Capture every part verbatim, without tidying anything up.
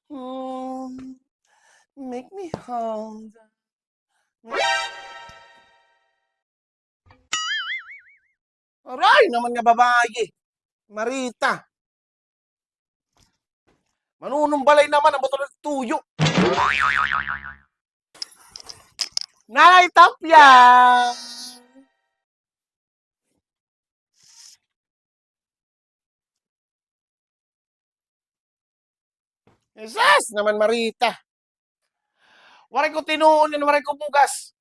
Hmm, make me hold. Aray naman nga babaye. Marita. Manunumbalay naman an buto nga tuyo. Nay Tapia! Jesus naman, Marita. Waray ko tinuon yan, waray ko bugas.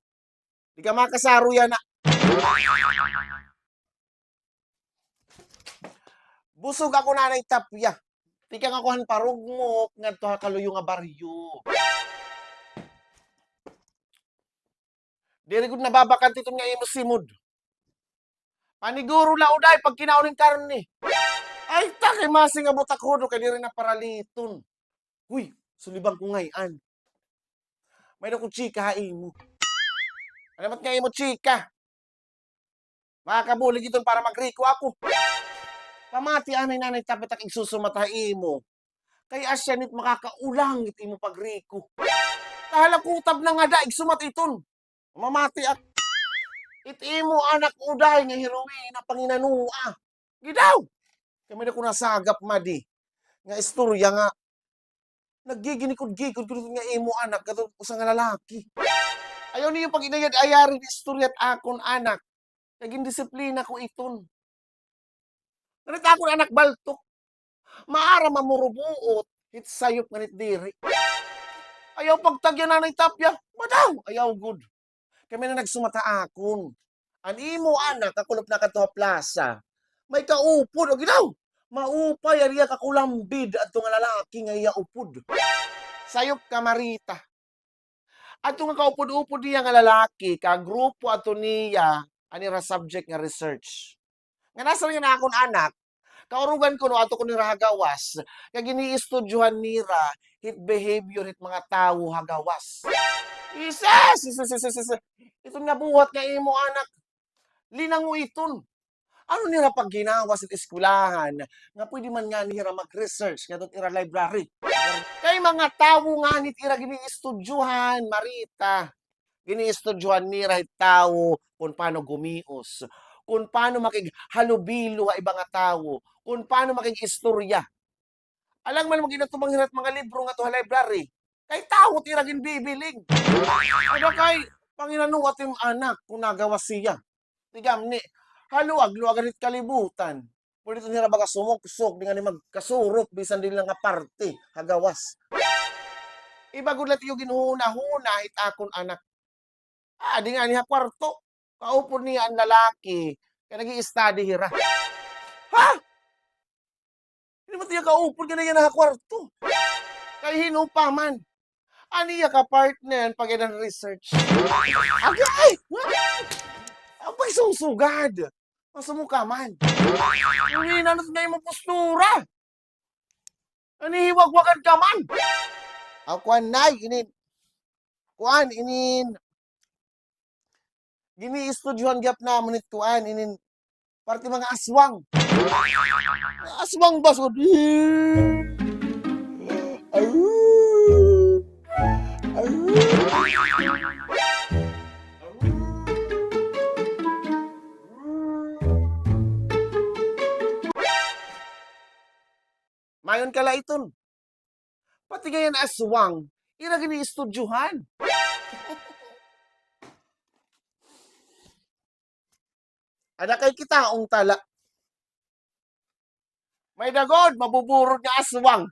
Di ka makasaro yana. Busog ako, Nanay Tapia. Tikang ako han parugmok ngadto ha kaluyo nga baryo. Diri gud nababakante iton nga imo simod. Paniguro la, Uday, pagkinaon hin karne. Ay, ta, kay masing nga butak hudo kay diri na paraliton. Uy, sulibang ko ngay-an. May-ada ko chika ha imo. Ano mat nga imo chika? Makakabulig iton para magriko ako. Pamati anay, Nanay Tapia, it ak igsusumat ha imo. Kay asya nit makakaulang it imo pagriko. Kahalakutab na ngada igsumat iton. Mamati ak. It imo anak, Uday, nga heroina, panginanoa. Gidaw! Kay may-ada ko nasagap madi nga istorya nga naggiginikod-gikod kuno nga imo anak ngadto usa nga lalaki. Ayaw niyo pag-inayad-ayari it istorya it akon anak. Kay gindisiplina ko iton. Nganit akon anak baltok. Maaram mamurubuot hit sayop nganit diri. Ayaw pagtagya, Nanay Tapia. Madaw, ayaw gud. Kay may-ada nagsumat ha akon. An imo anak kakulop na kadto ha plasa. May kaupod, o gidaw. Maupay an iya kakulambid adto nga lalaki nga iya upod. Sayop ka, Marita. Adto nga kaupod-upod niya nga lalaki, kagrupo adto niya an ira subject nga research. Ngan asya nga an akon anak, kaurugan kuno adto kuno nira ha gawas, kay giniistudyohan nira hit behavior hit mga tawo ha gawas. Ises! Ises, ises, ises! Iton nga buhat nga imo anak, linango iton. Ano nira pagginawas hit eskwelahan nga pwede man ngani hira mag-research ngadto hit ira library? Kay mga tawo ngani it ira giniistudyohan, Marita. Giniistudyohan nira hit tawo kon paano gumios, kon paano makighalubilo ha iba nga tawo, kon paano makig-istorya. Alang man mag-inatubang hira hit mga libro ngadto ha library. Kay tawo it ira ginbibiling. Ada kay panginanoa it im anak kon nagawas hiya. Tigamni, ha luag-luagan hit kalibutan. Pwede iton hira baga sumuksok, di ngani magkasurop, bisan diri la nga parte ha gawas. Iba gud la it iyo ginhunahuna hit akon anak. Ah, di ngani ha kwarto. Kaupod niya an lalaki, kay nag-i-study hira. Ha? Diri man it iya kaupod nga nag-iyan ha kwarto. Kay hin-o pa man. An iya ka-partner, pag-iyan an research. Agay! An pagsusugad. Masumuka man. Inin, ano nga imo postura? Inin hiwagwagan ka man. Aw, kuan, Nay, inin. Kuan, inin. Giniistudyohan gihap namon it kuan, inin parte mga aswang. Aswang ba sud? Ay. Ay. Mayon ka la iton. Pati ngay-an aswang, ira giniistudyohan. Ada kay kitaon ta la. May-ada gud, mabuburod nga aswang.